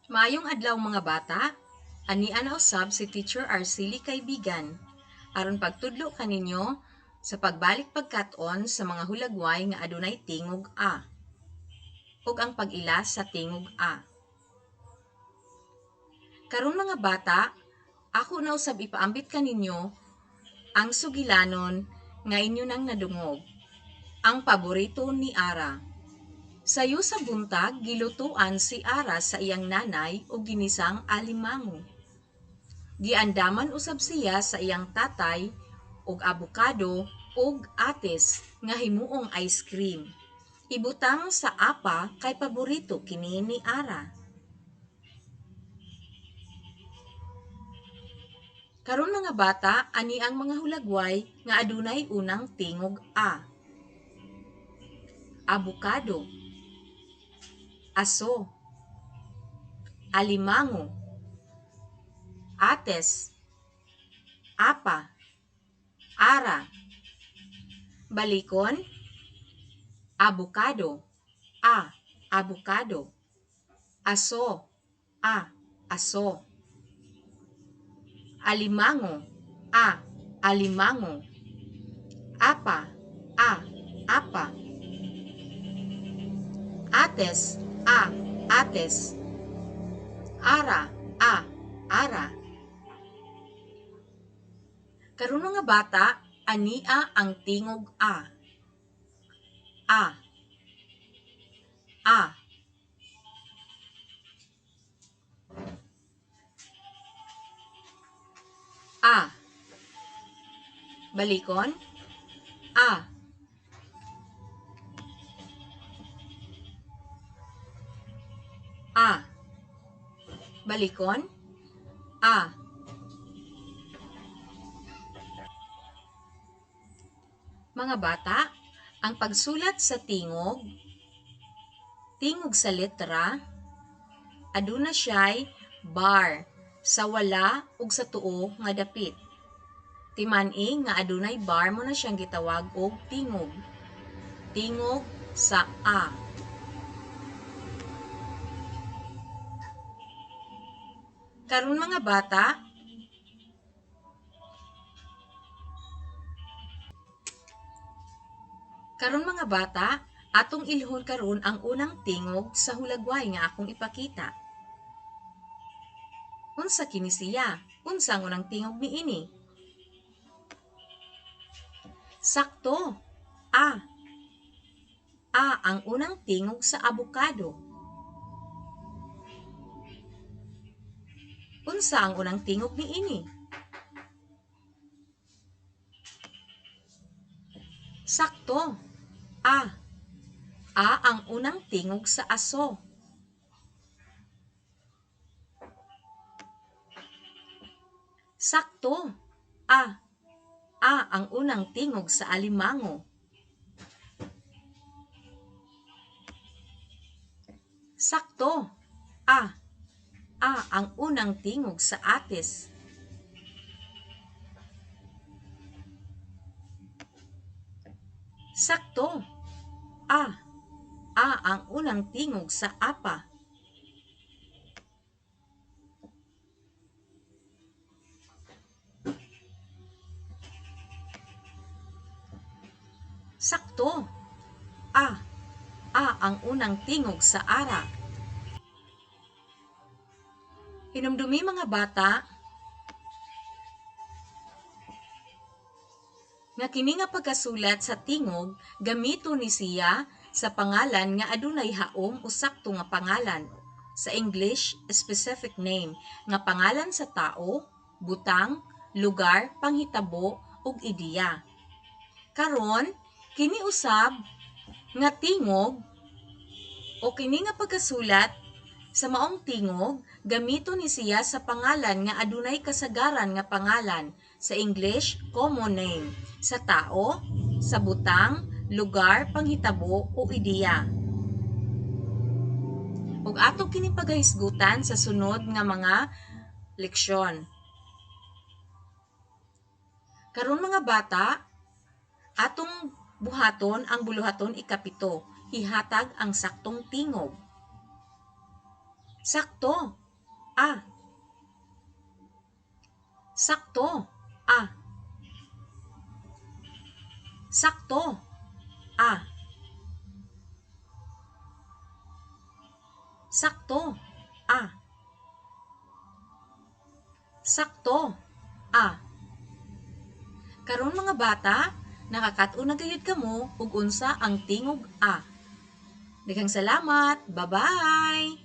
Maayong adlaw, mga bata. Ania na usab si Teacher Arcely Kaibigan aron pagtudlo kaninyo sa pagbalik pagkat-on sa mga hulagway nga adunay tingog A ug ang pag-ila sa tingog A. Karon, mga bata, ako na usab ipaambit kaninyo ang sugilanon nga inyo nang nadungog. Ang paborito ni Ara. Sayo sa buntag, gilutuan si Ara sa iyang nanay og ginisang alimango. Giandaman usab siya sa iyang tatay og abokado ug atis nga himuong ice cream. Ibutang sa apa kay paborito kini ni Ara. Karon, mga bata, ani ang mga hulagway nga adunay unang tingog A. Abokado, aso, alimango, ates, apa, ara. Balikon, abokado, a, abokado, aso, a, aso, alimango, a, alimango, apa, a, apa, ates, a, ates, ara, a, ara. Karon, mga bata, ania ang tingog A. A. A. A. Balikon. A. A. Balikon. A. Mga bata, ang pagsulat sa tingog, tingog sa letra, aduna siya'y bar sa wala ug sa tuo nga dapit. Timan-i nga adunay bar mo na siyang gitawag og tingog. Tingog sa A. Karon, mga bata, atong ilhon karon ang unang tingog sa hulagway nga akong ipakita. Unsa kini siya? Unsa ang unang tingog niini? Sakto. A. A ang unang tingog sa abokado. Unsa ang unang tingog niini? Sakto. A. A ang unang tingog sa aso. Sakto. A. A ang unang tingog sa alimango. Sakto. A. A ang unang tingog sa atis. Sakto. A. A ang unang tingog sa apa. Sakto. A. A ang unang tingog sa ara. Hinumdumi, mga bata, nga kini nga pagkasulat sa tingog gamito ni siya sa pangalan nga adunay haom o sakto nga pangalan. Sa English, specific name, nga pangalan sa tao, butang, lugar, panghitabo ug ideya. Karon, kini usab nga tingog o kini nga pagkasulat sa maong tingog gamito ni siya sa pangalan nga adunay kasagaran nga pangalan, sa English, common name, sa tao, sa butang, lugar, panghitabo o ideya. Ug ato kini pagahisgutan sa sunod nga mga leksyon. Karon, mga bata, atong buhaton ang buluhaton ikapito, ihatag ang saktong tingog. Sakto. A. Sakto. A. Sakto. A. Sakto. A. Sakto. A. Karon, mga bata, nakakat-on na gayud kamo ug unsa ang tingog A. Daghang salamat. Bye-bye.